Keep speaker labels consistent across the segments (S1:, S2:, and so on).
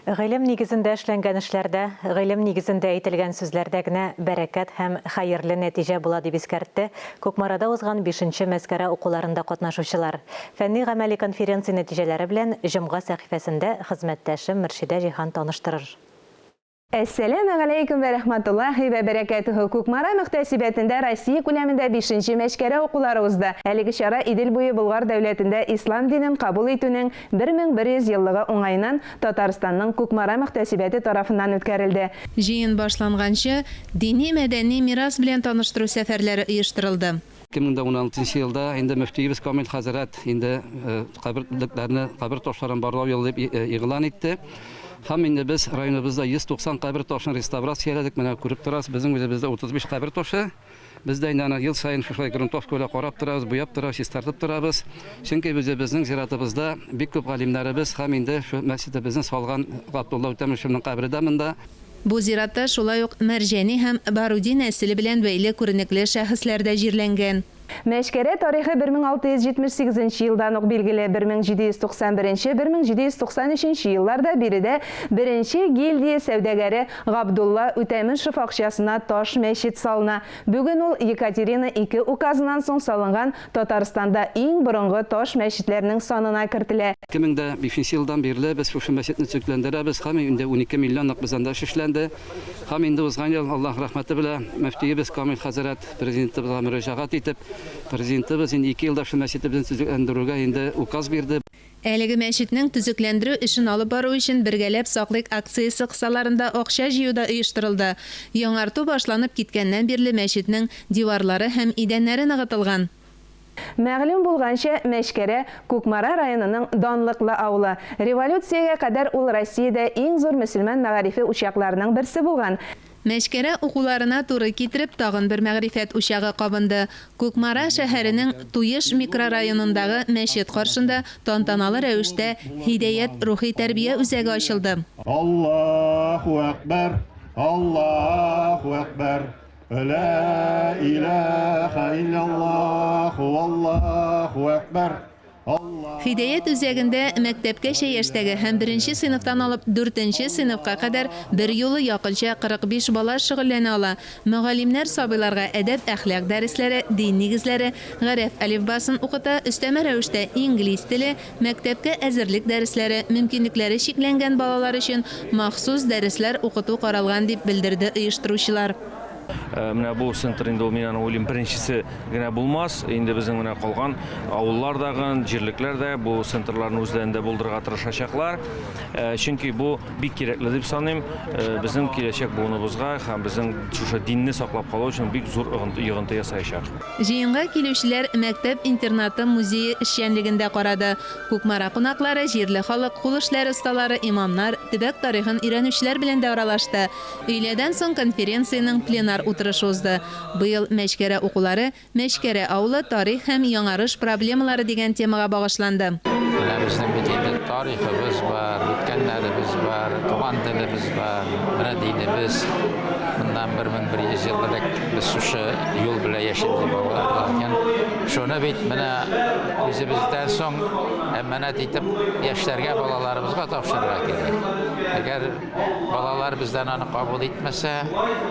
S1: Гыйлем нигезендә эшләнгән эшләрдә, гыйлем нигезендә әйтелгән сүзләрдә генә бәрәкәт һәм хәерле нәтиҗә була, дип искәртте Кукмарада узган бишенче Мәскәрә укуларында катнашучылар. Фәнни-гамәли конференция нәтиҗәләре белән Җомга сәхифәсендә хезмәттәшем Мөршидә Җиһан таныштырыр.
S2: Әссәләмегаләйкүм вә рәхмәтуллаһи вә бәрәкәтүһү! Кукмара мөхтәсибәтендә Россия күләмендә бишенче Мәчкәрә укулары узды. Әлеге чара Идел буе Болгар дәүләтендә ислам динен кабул итүнең 1100 еллыгы уңаеннан Татарстанның Кукмара мөхтәсибәте тарафыннан үткәрелде.
S3: Җыен башланганчы, дини-мәдәни мирас белән таныштыру сәфәрләре оештырылды.
S4: 2016 нчы елда инде мөфтиебез Камил хәзрәт инде каберлекләрне, кабер ташларын барлау елы дип игълан итте. Һәм инде без районыбызда 190 кабер ташын реставрацияләдек. Менә күреп торасыз, безнең үзебездә 35 кабер ташы. Без дә инде аны ел саен шушылай грунтовка белән карап торабыз, буяп торабыз, чистартып торабыз. Чөнки үзебезнең зиратыбызда бик күп галимнәребез һәм инде шу мәчетебезне салган Габдулла Үтәмешевның кабере дә монда.
S3: Бу зиратта шулай ук Мәрҗани һәм Баруди нәселе белән бәйле күренекле шәхесләр дә җирләнгән.
S2: Мәчкәрә тарихы 1678 нче елдан ук билгеле, 1791 1793 нче елларда биредә беренче гильдия сәүдәгәре Габдулла Үтәмешев акчасына таш мәчет салына. Бүген ул Екатерина I указыннан соң салынган Татарстанда иң борынгы таш мәчетләрнең санына кертелә.
S4: 2005 нче елдан бирле без шушы мәчетне төзекләндерәбез һәм инде 12 миллионлык без анда эш эшләнде. Һәм инде узган ел, Аллаһ рәхмәте белән, мөфтиебез Камил хәзрәт Президентыбызга мөрәҗәгать итеп, Президентыбыз инде ике елда шул мәчетебезне төзекләндерүгә инде указ бирде.
S3: Әлеге мәчетнең төзекләндерү эшен алып бару өчен Бергәләп саклыйк акциясе кысаларында акча җыю да оештырылды. Яңарту башланып киткәннән бирле мәчетнең диварлары һәм идәннәре ныгытылган.
S2: Мәгълүм булганча, Мәчкәрә, Кукмара районының данлыклы авылы. Революциягә кадәр ул Россиядә иң зур мөселман мәгарифе учакларының берсе булган.
S3: Мәчкәрә укуларына туры китереп, тагын бер мәгърифәт учагы кабынды. Кукмара шәһәренең Туеш микрорайонындагы мәчет каршында тантаналы рәвештә Һидәят рухи тәрбия үзәге ачылды.
S5: Аллаһу әкбәр, Аллаһу әкбәр, лә иләһә илляллаһу, Аллаһу әкбәр.
S3: Һидәят үзәгендә мәктәпкәчә яшьтәге һәм беренче сыйныфтан алып дүртенче сыйныфка кадәр берьюлы якынча 45 бала шөгыльләнә ала. Мөгаллимнәр сабыйларга әдәп-әхлак дәресләре, дин нигезләре, гарәп әлифбасын укыта, өстәмә рәвештә инглиз теле, мәктәпкә әзерлек дәресләре, мөмкинлекләре чикләнгән балалар өчен махсус дәресләр укыту каралган, дип белдерде оештыручылар.
S6: Менә бу центр инде ул, мин аны уйлыйм, беренчесе генә булмас. Инде безнең менә калган авыллардагы, җирлекләр дә бу центрларны үзләрендә булдырырга тырышачаклар. Чөнки бу бик кирәкле дип саныйм. Безнең киләчәк буыныбызга һәм безнең шушы динне саклап калу өчен бик зур йогынты ясаячак.
S3: Җыенга килүчеләр мәктәп-интернаты музее эшчәнлеген дә карады. Кукмара кунаклары җирле халык, кул эшләре осталары, имамнар, төбәк тарихын өйрәнүчеләр белән дә аралашты. Өйләдән соң конференциянең пленар утырышы узды. Быел Мәчкәрә укулары Мәчкәрә авылы, тарих һәм яңарыш проблемалары дигән темага багышланды.
S7: Менә безнең бит инде тарихыбыз бар, үткәннәребез бар, туган телебез бар, менә динебез. Моннан 1100 ел элек без шушы юл белән яшибез дип аңлатылган. Шуны бит менә үзебездән соң әманәт итеп яшьләргә, балаларыбызга тапшырырга кирәк. Әгәр Балалар бездән аны кабул итмәсә,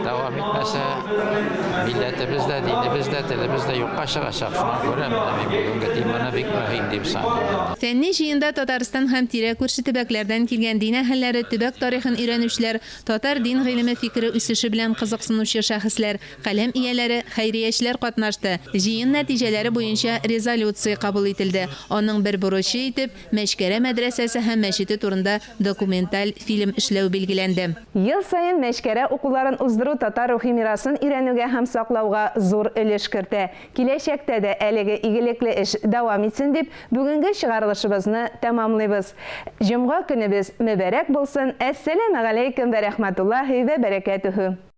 S7: дәвам итмәсә, милләтебез дә, динебез дә, телебез дә юкка чыгачак. Шуңа күрә менә мин бүгенге теманы бик мөһим дип саныйм.
S3: Фәнни җыенда Татарстан һәм тирә-күрше төбәкләрдән килгән дин әһелләре, төбәк тарихын өйрәнүчеләр, татар дин гыйлеме фикере үсеше белән кызыксынучы шәхесләр, каләм ияләре, хәйриячеләр катнашты. Җыен нәтиҗәләре буенча резолюция кабул ителде. Аның бер бурычы итеп, Мәчкәрә мәдрәсәсе һәм мәчете турында документаль фильм эшләү билгеләнде.
S2: Ел саен Мәчкәрә укуларын уздыру татар рухи мирасын өйрәнүгә һәм саклауга зур өлеш кертә. Киләчәктә дә әлеге игелекле эш дәвам итсен дип, бүгенге чыгарылышыбызны тәмамлыйбыз. Җомга көнебез мөбарәк булсын! Әссәләмегаләйкем вә рәхмәтуллаһи вә бәрәкәтүһү!